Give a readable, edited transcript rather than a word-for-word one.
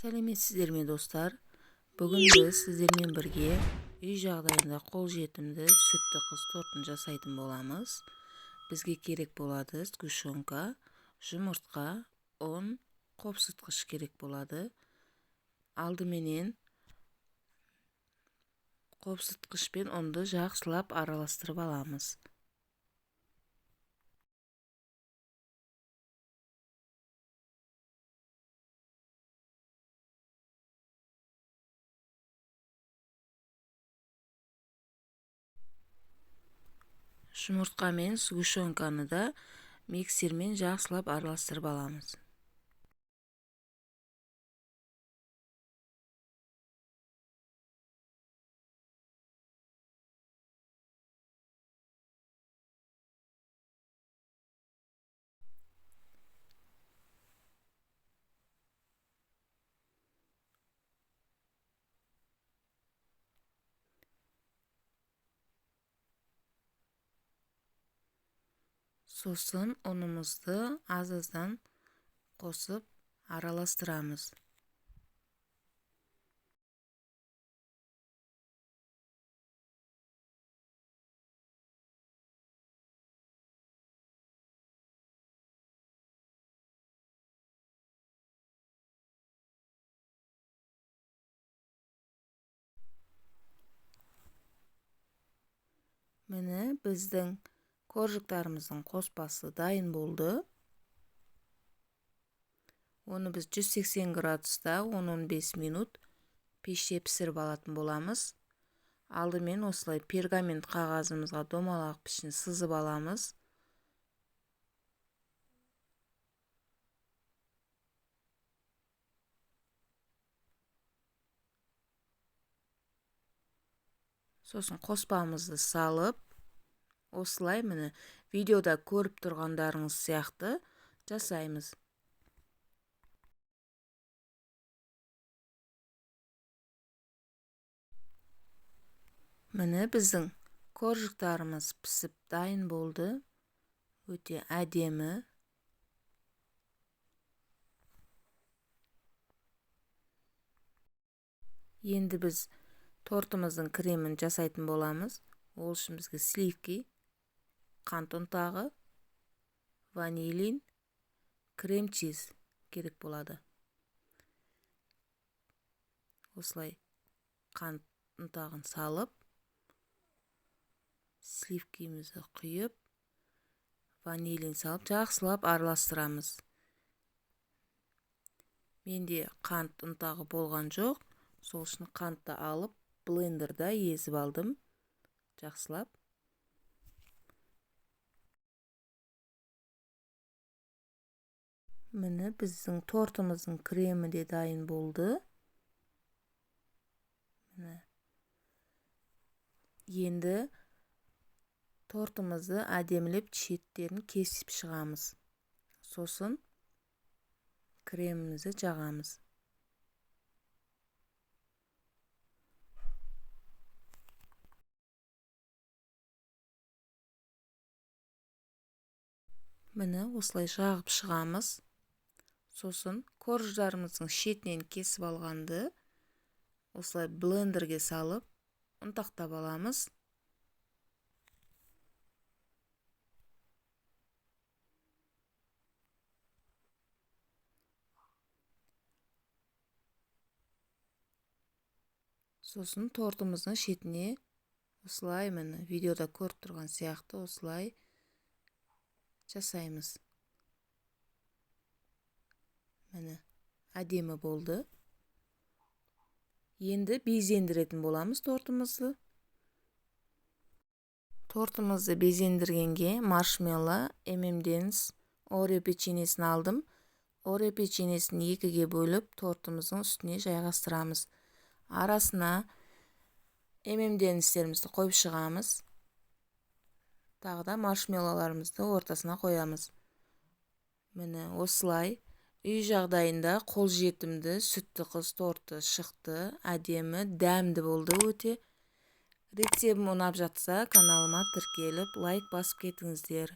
Сәлеметсіздер ме, достар? Бүгін біз сіздермен бірге үй жағдайында қолжетімді сүтті қыз тортын жасайтын боламыз. Бізге керек болады сгущенка, жұмыртқа, ұн, қопсытқыш керек болады. Алдыменен қопсытқыш пен ұнды жақсылап араластырып аламыз. Жұмыртқа мен сгущенканы да миксермен жақсылап араластырып аламыз. Сосын ұнымызды аз-аздан қосып араластырамыз. Міне, біздің коржиктарымыздың қоспасы дайын болды. Оны біз 180 градуста 10-15 минут пеште пісіріп алатын боламыз. Алдымен осылай пергамент қағазымызға домалақ пішін сызып аламыз. Сосын қоспамызды салып, осылай міне видеода көріп тұрғандарыңыз сияқты жасаймыз. Міне, біздің коржиктарымыз пісіп дайын болды. Өте әдемі. Енді біз тортымыздың кремін жасайтын боламыз. Ол үшін бізге сливки, қант ұнтағы, ванилин, крем-чиз керек болады. Осылай қант ұнтағын салып, сливкимізді құйып, ванилин салып, жақсылап араластырамыз. Менде қант ұнтағы болған жоқ, сол үшін қантты алып, блендерда езіп алдым жақсылап. Міне, біздің тортымыздың кремі де дайын болды. Міне. Енді тортымызды әдемілеп шеттерін кесіп шығамыз. Сосын кремімізді жағамыз. Міне, осылай жағып шығамыз. Сосын корждарымыздың шетінен кесіп алғанды осылай блендерге салып, ұнтақтап аламыз. Сосын тортымыздың шетіне осылай, міне, видеода көріп тұрған сияқты осылай жасаймыз. Міне, әдемі болды. Енді безендіретін боламыз тортымызды. Тортымызды безендіргенге маршмелло, M&M's, Oreo печеньесін алдым. Oreo печеньесін екіге бөліп, тортымыздың үстіне жайғастырамыз. Арасына M&M'sтерімізді қойып шығамыз. Тағы да маршмеллоларымызды ортасына қоямыз. Міне, осылай үй жағдайында қолжетімді сүтті қыз торты шықты. Әдемі, дәмді болды өте. Рецебім ұнап жатса, каналыма тіркеліп, лайк басып кетіңіздер.